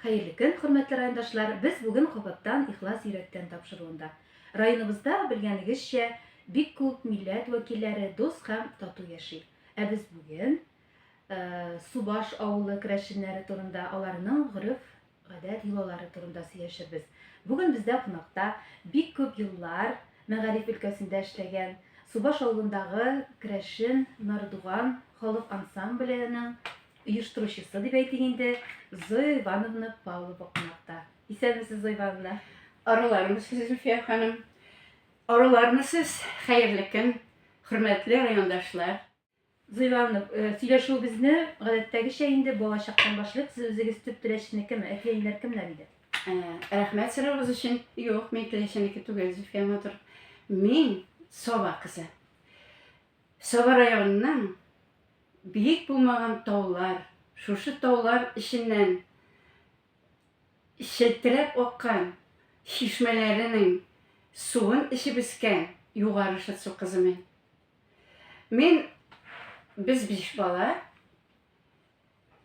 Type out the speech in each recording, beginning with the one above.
Хәерле көн, хөрмәтле райондашлар! Без бүген кабаттан Ихлас йөрәктән тапшыруында. Районыбызда, белгәнегезчә, бик күп милләт вәкилләре дус һәм тату яши. Ә без бүген Субаш авылы керәшеннәре турында, аларның гореф-гадәт йолалары турында сөйләшербез. Бүген бездә кунакта бик күп еллар мәгариф өлкәсендә эшләгән, Субаш авылындагы Керәшен Нардуган халык ансамбленең оештыручысы дип әйтик инде, Зоя Ивановна Павлова кунакта. Исәнмесез, Зоя Ивановна. Арулармысыз, Зөлфия ханым. Арулармысыз, хәерле көн, хөрмәтле райондашлар. Зоя Ивановна, сөйләшүебезне гадәттәгечә инде балачактан башлыйк. Сез үзегез төп Теләченекеме? Әти-әниләр кемнәр иде? Рәхмәт соравыгыз өчен. Юк, мин Теләченеке түгел, Зөлфия матур. Мин Саба кызы. Саба районының биек булмаган таулар, шушы таулар эченнән челтерәп аккан чишмәләренең суын эчеп үскән Югары Шытсу кызы мин. Мин, без биш бала,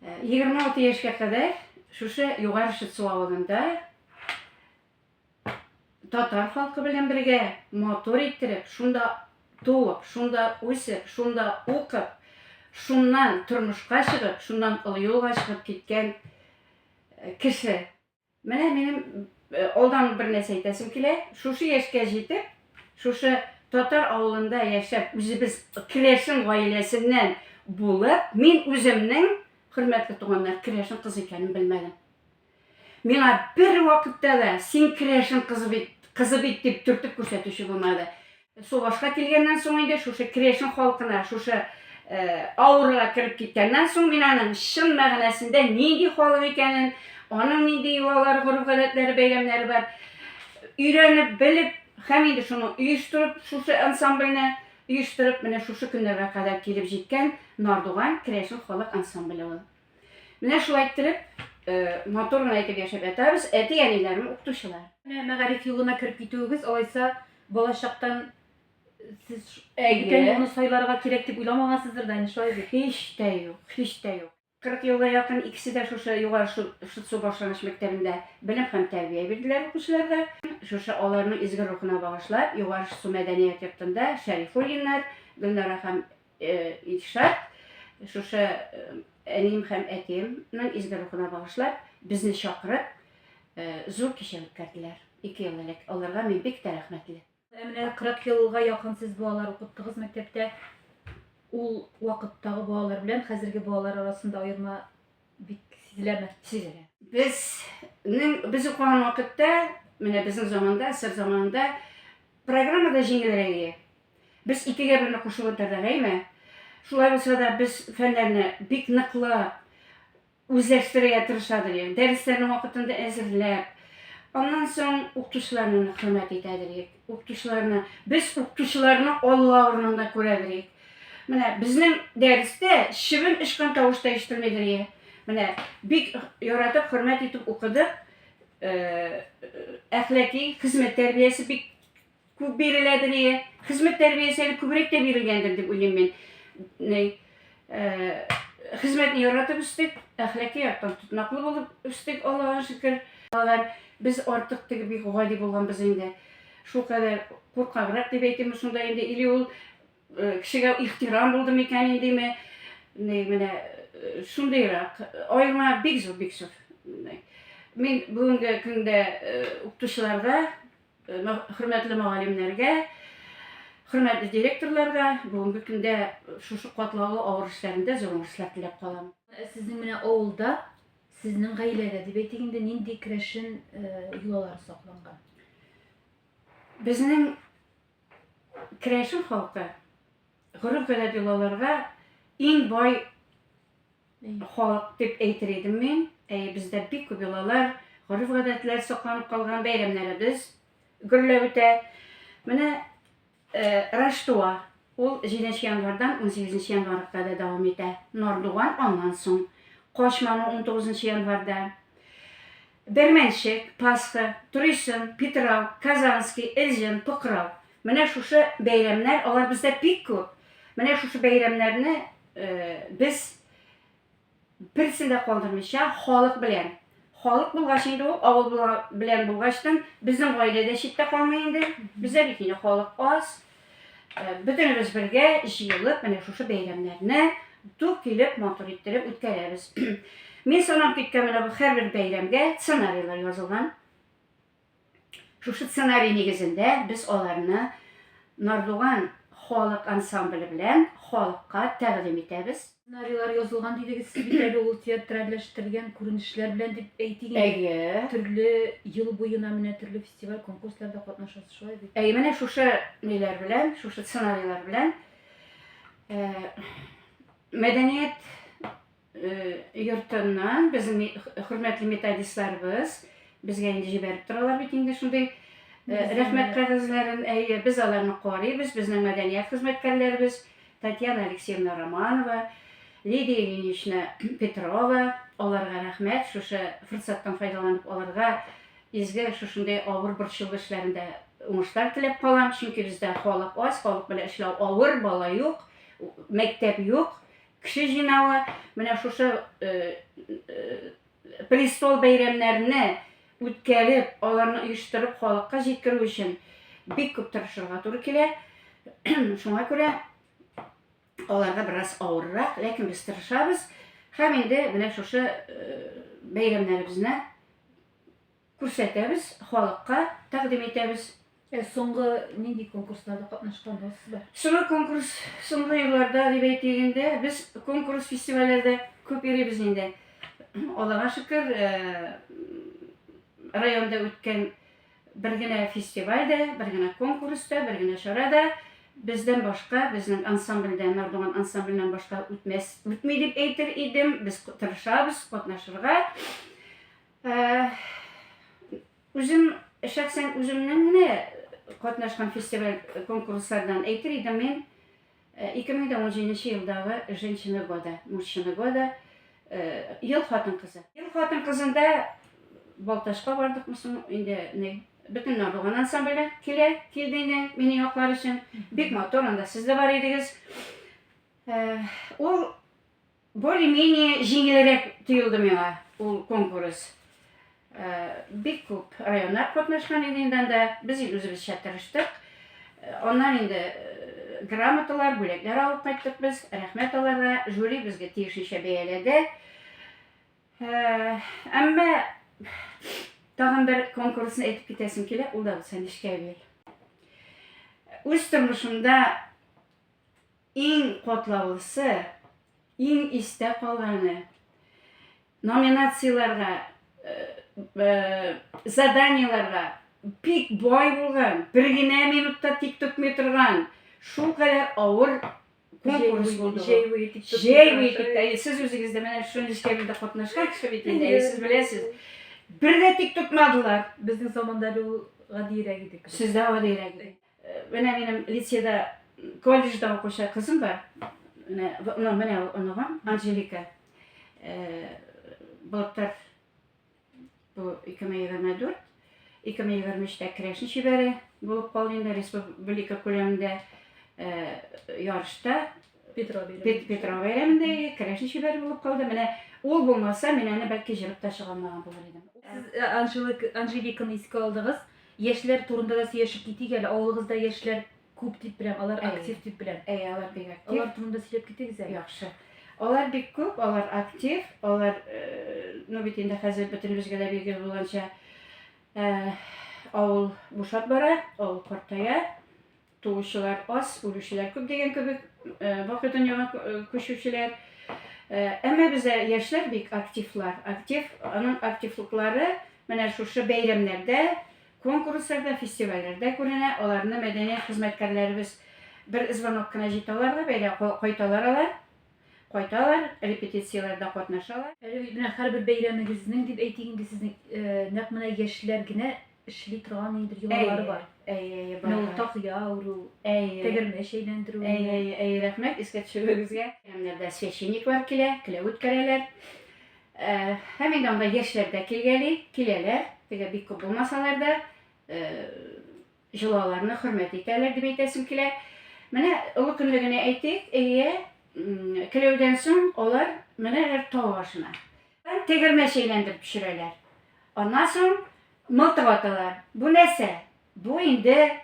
26 яшькә кадәр шушы Югары Шытсу авылында татар халкы белән бергә матур иттереп, шунда туып, шунда үсеп, шунда укып, шуннан тормышка чыгып, шуннан олы юлга чыгып киткән кеше. Менә минем алдан бер нәрсә әйтәсем килә. Шушы яшькә җитеп, шушы татар авылында яшәп, үзебез керәшен гаиләсеннән булып, мин үземнең, хөрмәтле туганнар, керәшен кызы икәнен белмәдем. Миңа бер вакытта да син керәшен кызы бит, кызы бит дип төртеп күрсәтүче булмады. Сугышка килгәннән соң инде шушы керәшен халкына, шушы авырга кереп киткәннән соң мин аның чын мәгънәсендә нинди халык икәнен, аның нинди йолалары, гореф-гадәтләре, бәйрәмнәре бар, өйрәнеп, белеп һәм инде шуны оештырып, шушы ансамбльне оештырып, менә шушы көннәргә кадәр килеп җиткән Нардуган керәшен халык ансамбле ул. Менә шулай иттереп, матур гына итеп яшәп ятабыз. Әти-әниләрем укытучылар. Менә мәгариф юлына кереп китүегез, алайса, балачактан сез бүтән юлны сайларга кирәк дип уйламагансыздыр да инде, шулай бит? Һич тә юк, һич тә юк. 40 елга якын икесе дә шушы Югары Шытсу башлангыч мәктәбендә белем һәм тәрбия бирделәр укучыларга. Шушы аларның изге рухына багышлап, Югары Шытсу мәдәният йортында Шәрифуллиннар, Гөлнара һәм Илшат, шушы әнием һәм әтиемнең изге рухына багышлап, безне чакырып, зур кичә үткәрделәр. 2 ел элек. Аларга мин бик тә рәхмәтле. Ә менә 40 елга якын сез балалар укыттыгыз мәктәптә. Ул вакыттагы балалар белән хәзерге балалар арасында аерма бик сизеләме? Сизелә. Безнең без укыган вакытта, менә безнең заманда, сыр заманында программа да җиңелрәк иде. Без икегә берне кушып үтәрдек, әйме? Шулай булса да без фәннәрне бик ныклы Үзләштерергә тырышадыр идек. Дәресләрне вакытында әзерләп, аннан соң укытучыларны нык хөрмәт итәдер идек. Укытучыларны, без укытучыларны Алла урынында күрәдер идек. Менә безнең дәрестә чебен очкан тавыш та ишетелмидер иде. Менә бик яратып, хөрмәт итеп укыдык. Әхлаки хезмәт тәрбиясе бик Күп биреләдер ие. Хезмәт тәрбиясе әле күбрәк тә бирелгәндер дип уйлыйм мин. Ни, э, хезмәтне яратып үстек, әхлаки яктан тотнаклы булып үстек, Аллага шөкер. Алар без артык теге бик гади булганбыз инде. Шулкадәр куркаграк дип әйтимме шунда инде, или ул кешегә ихтирам булды микән индеме? Ни, менә шундыйрак. Аерма бик зур, бик зур. Мин бүгенге көндә укытучыларга Хөрмәтле мөгаллимнәргә, хөрмәтле директорларга бүгенге көндә шушы катлаулы авыр эшләрендә зур уңышлар теләп калам. Ә сезнең менә авылда, сезнең гаиләдә дип әйтик инде, нинди керәшен йолалары сакланган? Безнең керәшен халкы гореф-гадәт йолаларга иң бай Халык дип әйтер идем мин. Әйе, бездә бик күп йолалар, гореф-гадәтләр сакланып калган, бәйрәмнәребез гөрләп үтә. Менә э, Раштуа, ул 7 январьдан 18 январьга кадәр дәвам итә. Нардуган аннан соң. Качману 19 январьда. Бәрмәнчек, Пасха, Тройсын, Питрау, Казанский, Элҗен, Пыкрау. Менә шушы бәйрәмнәр, алар бездә бик күп. Менә шушы бәйрәмнәрне без берсен дә калдырмыйча халык белән, Халык булгач инде ул, авыл белән булгачтан, безнең гаилә дә читтә калмый инде. Бездә бит инде халык аз. Бөтенебез бергә җыелып, менә шушы бәйрәмнәрне ду килеп, матур иттереп үткәрәбез. Мин санап киткән менә бу һәрбер бәйрәмгә сценарийлар язылган. Шушы сценарий нигезендә без аларны Нардуган халык ансамбле белән халыкка тәкъдим итәбез. Сценарийлар язылган дидегез, сез бит әле ул театральләштерелгән күренешләр белән дип әйтик инде. Әйе. Төрле ел буена менә төрле фестиваль, конкурсларда катнашасыз, шулай бит? Әйе, менә шушы ниләр белән, шушы сценарийлар белән мәдәният йортыннан безнең хөрмәтле методистларыбыз безгә инде җибәреп торалар бит инде шундый рәхмәт кәгазьләрен. Әйе, без аларны карыйбыз, безнең мәдәният хезмәткәрләребез Татьяна Алексеевна Романова, Лидия Ильинична Петрова, аларга рәхмәт, шушы форсаттан файдаланып аларга изге шушындый авыр борчулы эшләрендә уңышлар теләп калам, чөнки бездә халык аз, халык белән эшләү авыр, бала юк, мәктәп юк, Кеше җыйнавы, менә шушы престол бәйрәмнәрне үткәреп, аларны оештырып, халыкка җиткерү өчен бик күп тырышырга туры килә. Шуңа күрә аларга бераз авыррак, ләкин без тырышабыз. Һәм инде менә шушы бәйрәмнәребезне Күрсәтәбез, халыкка тәкъдим итәбез. Ә соңгы нинди конкурсларда катнашкан буласыз бар? Соңгы конкурс, соңгы елларда дип әйтик инде, без конкурс, фестивальләрдә күп йөрибез инде. Аллага шөкер, районда үткән бер генә фестиваль дә, бер генә конкурс та, бер генә чара да бездән башка, безнең ансамбльдән, Нардуган ансамбленнән башка үтмәс, үтми дип әйтер идем. Без тырышабыз катнашырга. Үзем шәхсән үземнең генә катнашкан фестиваль конкурслардан әйтер идем мин 2017 елдагы Женщина года, Мужчина года, ел хатын-кызы. Ел хатын-кызында Балтачка бардыкмы соң инде ни бөтен Нардуган ансамбле килә, килде инде мине яклар өчен. Бик матур, анда сез дә бар идегез. Ул Более-менее җиңелрәк тоелды миңа ул конкурс. Бик күп районнар катнашкан иде инде анда. Без инде үзебезчә тырыштык. Аннан инде грамоталар, бүләкләр алып кайттык без. Рәхмәт аларга. Жюри безгә тиешенчә бәяләде. Әмма тагын бер конкурсны әйтеп китәсем килә, ул да булса Нечкәбил. Үз тормышымда Иң катлаулысы, иң истә калганы, номинацияләргә, заданиеләргә бик бай булган, бер генә минутта тик тотмый торган, шулкадәр авыр конкурс булды. Җәй буе тик тотмый. Җәй буе тик тотмый. Сез үзегез дә менә шушы нечкәбилдә катнашкан кеше бит инде, сез беләсез. Бер дә тик тотмадылар. Безнең заманда әле ул гадиерәк иде кебек. Сездә гадиерәк иде. Менә минем лицейда, колледжда укучы кызым бар. Менә, ну, менә ул оныгым, Анжелика. Былтыр бу 2024, 2023-тә керәшен чибәре булып калды инде республика күләмендә ярышта. Петро бәйрәме. Петро бәйрәмендә керәшен чибәре булып калды. Менә ул булмаса, мин аны бәлки җырып та чыга алмаган булыр идем. Сез Анжеликаны искә алдыгыз. Яшьләр турында да сөйләшеп китик әле. Авылыгызда яшьләр күп дип беләм, алар актив дип беләм. Әйе, алар бик актив. Алар турында сөйләп китегез әле. Яхшы. Алар бик күп, алар актив, алар, ну бит инде хәзер бөтенебезгә дә билгеле булганча, авыл бушап бара, авыл картая. Туучылар аз, үлүчеләр күп дигән кебек, бакый дөньяга күчүчеләр. Әмма бездә яшьләр бик активлар. Актив, аның активлыклары менә шушы бәйрәмнәрдә, конкурсларда, фестивальләрдә күренә. Аларны мәдәният хезмәткәрләребез бер звонок кына җитә аларга, бәйрә кайталар алар. Кайталар, репетицияләрдә катнашалар. Әле бит менә һәрбер бәйрәмегезнең дип әйтик инде сезнең, нәкъ менә яшьләр генә эшли торган ниндидер йолалары бар. Әйе, әйе, бар. Менә ул такыя үрү, тәгәрмәч әйләндерү. Әйе, әйе, әйе, рәхмәт искә төшерүегезгә. Бәйрәмнәрдә священниклар килә, келәү үткәрәләр. Һәм инде анда яшьләр дә килгәли, киләләр. Теге бик күп булмасалар да, Җолаларны хөрмәт итәләр дип әйтәсем килә. Менә олы көнне генә әйтик, әйе, келәүдән соң алар менәләр тау башына. Тәгәрмәч әйләндереп төшерәләр. Аннан соң мылтык аталар. Бу нәрсә? Бу инде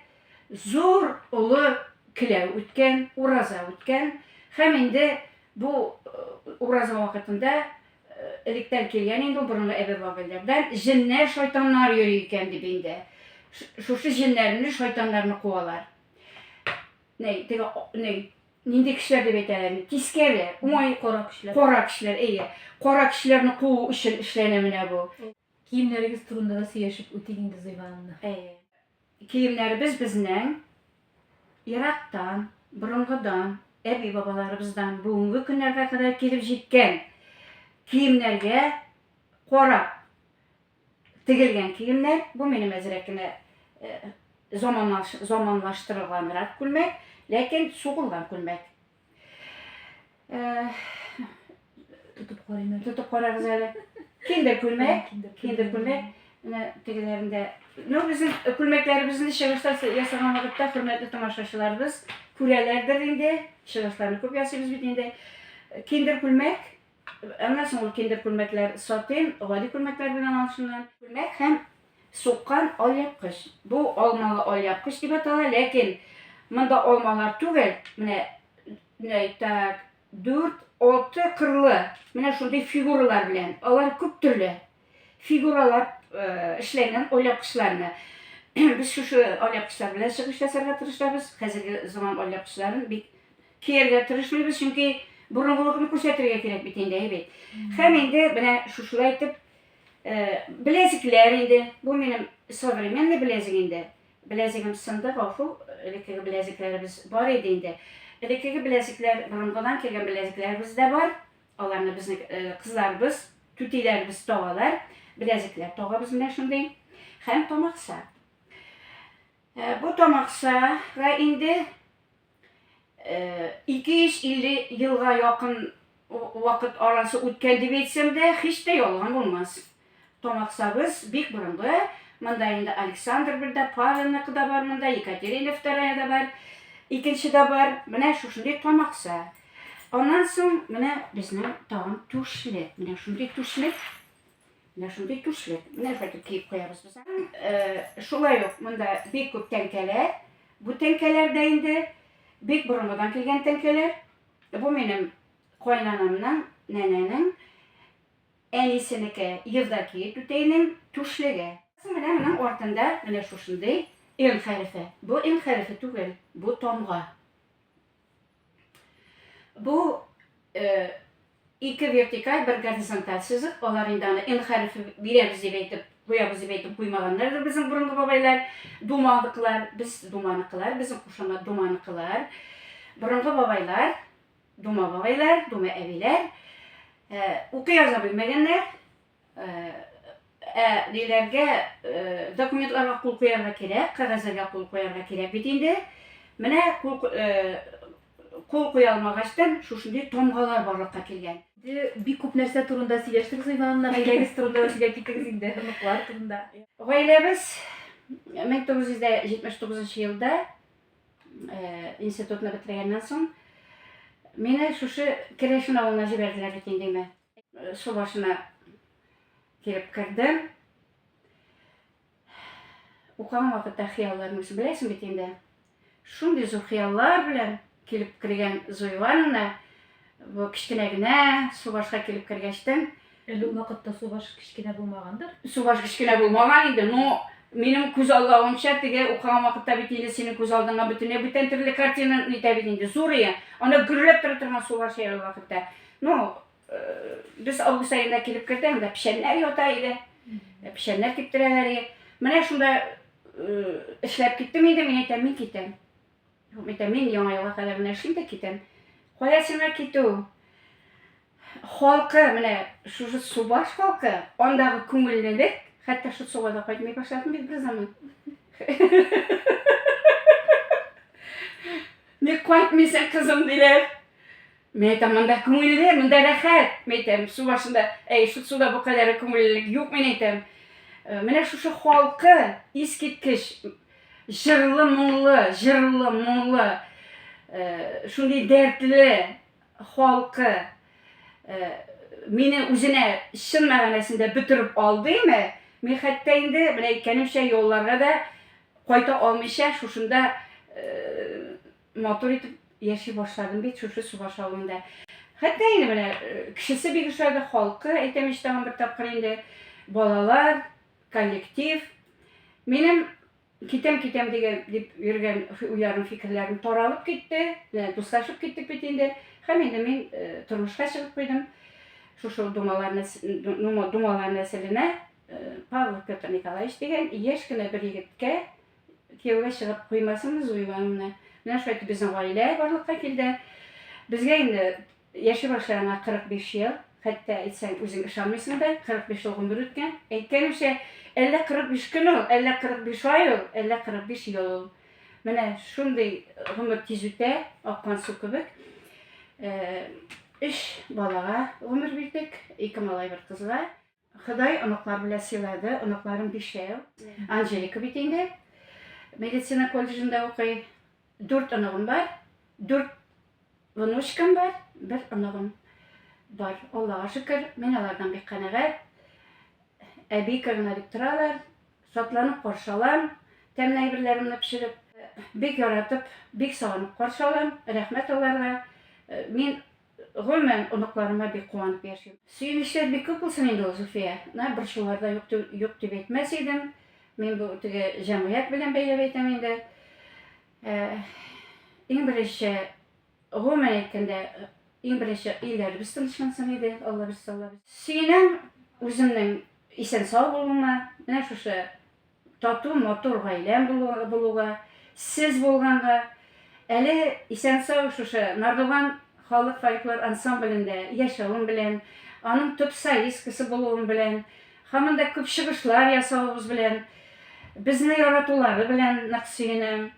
зур олы келәү үткән, ураза үткән һәм инде бу ураза вакытында электән килгән инде ул борынгы әби-бабайлардан җеннәр, шайтаннар йөри икән дип инде. Шушы җеннәрне, шайтаннарны куалар. Нәй, теге нәй, нинди кешеләр дип әйтәләр? Тискәре, уңай кара кешеләр. Кара кешеләр, әйе. Кара кешеләрне куу өчен эшләнә менә бу. Киемнәрегез турында да сөйләшеп үтик инде, Зыйванна. Әйе. Киемнәребез безнең ерактан, борынгыдан, әби-бабаларыбыздан бүгенге көннәргә кадәр килеп җиткән киемнәргә карап тегелгән киемнәр. Бу минем әзрәк кенә заманлаштырылганрак күлмәк, ләкин сугылган күлмәк. Тотып карыйм әле. Тотып карагыз әле. Киндер күлмәк, киндер күлмәк. Менә тегеләрендә. Ну, безнең күлмәкләребезне чыгышлар ясаган вакытта хөрмәтле тамашачыларыбыз күрәләрдер инде. Чыгышларны күп ясыйбыз бит инде. Киндер күлмәк. Аннан соң ул киндер күлмәкләр сатин, гади күлмәкләр белән алышынган. Күлмәк һәм суккан алъяпкыч. Бу алмалы алъяпкыч дип атала, ләкин монда алмалар түгел, менә менә так, дүрт, алты кырлы, менә шундый фигуралар белән. Алар күп төрле фигуралар эшләнгән алъяпкычларны. Без шушы алъяпкычлар белән чыгыш ясарга тырышабыз. Хәзерге заман алъяпкычларын бик кияргә тырышмыйбыз, чөнки борынгылыкны күрсәтергә кирәк бит инде, әйе бит. Һәм инде менә шушылай итеп беләзекләр инде, бу минем современный беләзек инде. Беләзегем сынды, гафу, элеккеге беләзекләребез бар иде инде. Элеккеге беләзекләр, борынгыдан килгән беләзекләребез дә бар. Аларны безнең кызларыбыз, түтиләребез тагалар. Беләзекләр тагабыз менә шундый. Һәм тамакса. Бу тамаксага инде 250 елга якын вакыт арасы үткән дип әйтсәм дә, һич тә ялган булмас. Тамаксабыз бик борынгы. Монда инде Александр бер дә, Павелныкы да бар монда, Екатерина вторая да бар, икенче дә бар. Менә шушындый тамакса. Аннан соң менә безнең тагын түшлек. Менә шундый түшлек. Менә шундый түшлек. Менә шулай итеп киеп куябыз без. Шулай ук монда бик күп тәңкәләр. Бу тәңкәләр дә инде бик борынгыдан килгән тәңкәләр. Бу минем кайнанамның, нәнәнең әнисенеке, Евдокия түтәйнең түшлеге. Менә моның артында менә шушындый Н хәрефе. Бу Н хәрефе түгел, бу тамга. Бу ике вертикаль, бер горизонталь сызык. Алар инде аны Н хәрефе бирәбез дип әйтеп, куябыз дип әйтеп куймаганнардыр безнең борынгы бабайлар. Думаныкылар, без думаныкылар, безнең кушамат думаныкылар. Борынгы бабайлар, дума бабайлар, дума әбиләр укый яза белмәгәннәр. Ә ниләргә, документларга кул куярга кирәк, кәгазьләргә кул куярга кирәк бит инде. Менә кул кул куя алмагачтан шушындый тамгалар барлыкка килгән. Инде бик күп нәрсә турында сөйләштек, Зыйванна, гаиләгез турында да сөйләп киттегез инде, оныклар турында. Гаиләбез 1979 елда институтны бетергәннән соң мине шушы Керәшен авылына җибәрделәр бит инде. Су башына килеп кердем. Укыган вакытта хыялларны үзең беләсең бит инде. Шундый зур хыяллар белән килеп кергән Зоя Ивановна, бу кечкенә генә Субашка килеп кергәчтен. Әле ул вакытта Субаш кечкенә булмагандыр? Субаш кечкенә булмаган инде, но минем күз аллавымча, теге укыган вакытта бит инде синең күз алдыңа бөтенләй бүтән төрле картина нитә бит инде, зур ия. Анда гөрләп тора торган Субаш ул вакытта. Ну, без август аенда килеп кердек, анда печәннәр ята иде. Печәннәр киптерәләр иде. Менә шунда эшләп киттем инде, мин әйтәм, мин китәм. Мин әйтәм, мин яңа елга кадәр менә эшлим дә китәм. Кая сиңа китү? Халкы, менә шушы Субаш халкы, андагы күңеллелек, хәтта шул суга да кайтмый башладым бит бер заман. Ник кайтмыйсың, кызым, диләр. Мин әйтәм, монда күңелле, монда рәхәт. Мин әйтәм, су башында, әй, шул суда бу кадәр күңеллелек юк, мин әйтәм. Э, менә шушы халкы искиткеч җырлы, моңлы, җырлы, моңлы, э, шундый дәртле халкы э, мине үзенә чын мәгънәсендә бөтереп алды име. Мин хәтта инде, менә әйткәнемчә, ялларга да кайта алмыйча, шушында матур итеп яши башладым бит шушы Субаш авылында. Хәтта инде менә кешесе бик ошады, халкы, әйтәм ич тагын бер тапкыр инде, балалар, коллектив. Минем Китәм, китәм дигән дип йөргән уйларым, фикерләрем таралып китте. Менә дуслашып киттек бит инде. Һәм инде мин э, тормышка чыгып куйдым. Шушы Думалар, Думалар нәселенә э, Павлов Петр Николаевич дигән яшь кенә бер егеткә кияүгә чыгып куймасынмы Зоя Ивановна. Менә шулай итеп безнең гаилә барлыкка килде. Безгә инде Яши башлаганга 45 ел, хәтта әйтсәң, үзең ышанмыйсың да, 45 ел гомер үткән. Әйткәнемчә, әллә 45 көн ул, әллә 45 ай ул, әллә 45 ел ул. Менә шундый гомер тиз үтә, аккан су кебек. Өч балага гомер бирдек, ике малай, бер кызга. Ходай оныклар белән сыйлады, оныкларым бишәү. Анжелика бит инде медицина колледжында укый. Дүрт оныгым бар, дүрт внучкам бар, бер оныгым бар. Аллага шөкер, мин алардан бик канәгать. Әбика гына дип торалар. Шатланып каршы алам, тәмле әйберләремне пешереп. Бик яратып, бик сагынып каршы алам. Рәхмәт аларга. Мин гомумән оныкларыма бик куанып яшим. Сөенечләр бик күп булсын инде ул, Зөлфия. Менә борчулар да юк, юк дип әйтмәс идем. Мин бу теге җәмгыять белән бәйләп әйтәм инде. Иң беренче, гомумән әйткәндә, иң беренче өйләребез тынычлансын иде, Алла бирсә, Алла бирсә. Сөенәм үземнең исән-сау булуыма, менә шушы тату, матур гаиләм булуга, сез булганга, әле исән-сау шушы Нардуган халык фольклор ансамблендә яшәвем белән, аның төп солисткасы булуым белән, һаман да күп чыгышлар ясавыбыз белән, безне яратулары белән нык сөенәм.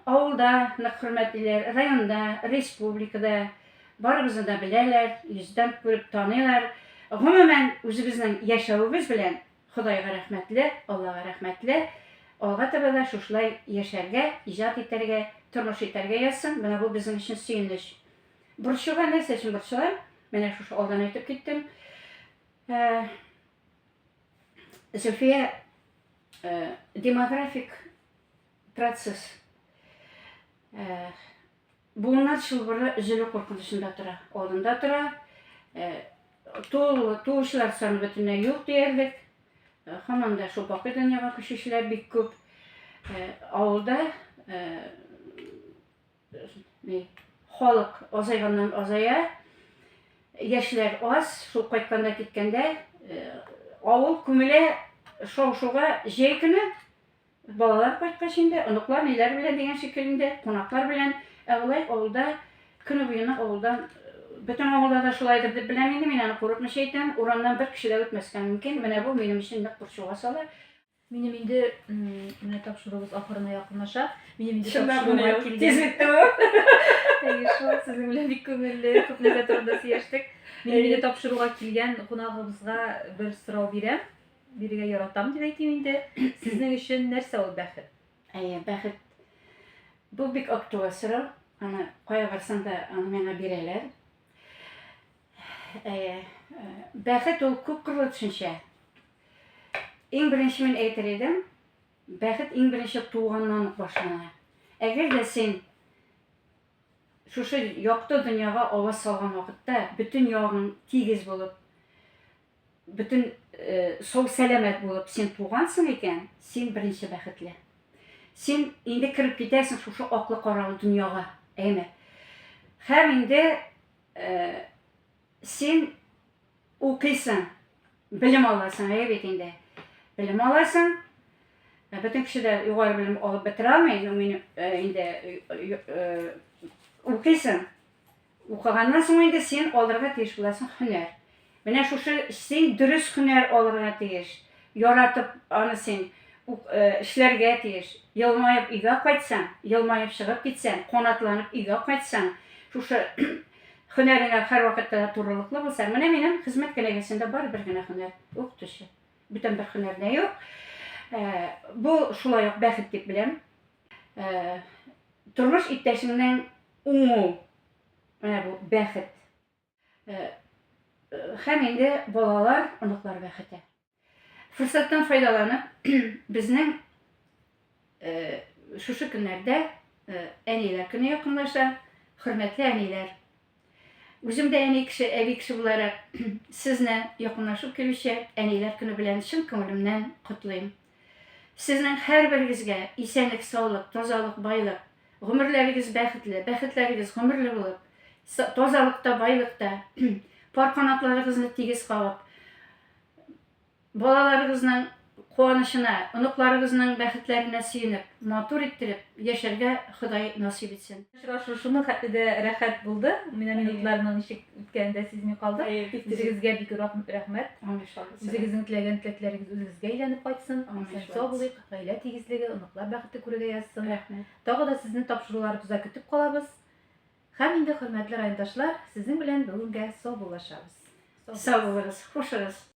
Авылда нык хөрмәтлиләр, районда, республикада барыбызны да беләләр, йөздән күреп таныйлар. Гомумән, үзебезнең яшәвебез белән Ходайга рәхмәтле, Аллага рәхмәтле. Алга таба да шушылай яшәргә, иҗат итәргә, тормыш итәргә язсын. Менә бу безнең өчен сөенеч. Борчуга нәрсә өчен борчылам? Менә шушы алдан әйтеп киттем. Э, Зөлфия, э, демографик процесс. Э, буыннар чылбыры өзелү куркынычында тора, алдында тора. Туучылар саны бөтенләй юк диярлек. Һаман да шул бакый дөньяга күчүчеләр бик күп. Авылда халык азайганнан азая, яшьләр аз, шул кайтканда киткәндә авыл күмелә шау-шуга җәй көне балалар кайткач инде, оныклар ниләр белән дигән шикелле инде, кунаклар белән. Ә болай авылда көне буена авылдан бөтен авылда да шулайдыр дип беләм инде, мин аны курыкмыйча әйтәм, урамнан бер кеше дә үтмәскә мөмкин. Менә бу минем өчен нык борчуга сала. Минем инде менә тапшыруыбыз ахырына якынлаша. Минем инде Чынлап тапшыруга менә килгән. Тиз үтте бу. Әйе шул, сезнең белән бик күңелле, күп нәрсә турында сөйләштек. Минем инде тапшыруга килгән кунагыбызга бер сорау бирәм. Бирергә яратам дип әйтим инде. Сезнең өчен нәрсә ул бәхет? Әйе, бәхет. Бу бик актуаль сорау. Аны кая барсаң да, аны миңа бирәләр. Әйе, бәхет ул күпкырлы төшенчә. Иң беренче мин әйтер идем, бәхет иң беренче туганнан ук башлана. Әгәр дә син шушы якты дөньяга аваз салган вакытта бөтен ягың тигез булып, бөтен э, сау сәламәт булып син тугансың икән, син беренче бәхетле. Син инде кереп китәсең шушы аклы каралы дөньяга, әйме? Һәм инде э, син Укыйсың, белем аласың, әйе бит инде. Белем аласың. Ә бөтен кеше дә югары белем алып бетерә алмый. Ну, мин э, инде э, э, укыйсың. Укыганнан соң инде син алырга тиеш буласың һөнәр. Менә шушы син дөрес һөнәр алырга тиеш. Яратып аны син эшләргә тиеш. Елмаеп өйгә кайтсаң, елмаеп чыгып китсәң, канатланып өйгә кайтсаң, шушы Һөнәреңә һәрвакытта да турылыклы булсаң, менә минем хезмәт кенәгәсендә бары бер генә һөнәр, укытучы. Бүтән бер һөнәр дә юк. Э, бу шулай ук бәхет дип беләм. Э, тормыш иптәшеңнең уңу, менә бу бәхет. Э, һәм инде балалар, оныклар бәхете. Форсаттан файдаланып, безнең шушы көннәрдә әниләр көне якынлаша. Хөрмәтле әниләр, үзем дә әни кеше, әби кеше буларак, сезне якынлашып килүче әниләр көне белән чын күңелемнән котлыйм. Сезнең һәрберегезгә исәнлек, саулык, тазалык, байлык, гомерләрегез бәхетле, бәхетләрегез гомерле булып, тазалыкта, байлыкта, пар канатларыгызны тигез кагып, Балаларыгызның куанычына, оныкларыгызның бәхетләренә сөенеп, матур иттереп яшәргә Ходай насыйп итсен. Очрашу шуның хәтле дә рәхәт булды. Менә минутларның ничек үткәнен дә сизми калдык. Үзегезгә бик рәхмәт. Үзегезнең теләгән теләкләрегез үзегезгә әйләнеп кайтсын. Исән сау булыйк, гаилә тигезлеге, оныклар бәхете күрергә язсын. Рәхмәт. Тагы да сезне тапшыруларыбызда көтеп калабыз. Һәм инде, хөрмәтле райондашлар, сезнең белән бүгенгә саубуллашабыз. Сау булыгыз. Хушыгыз.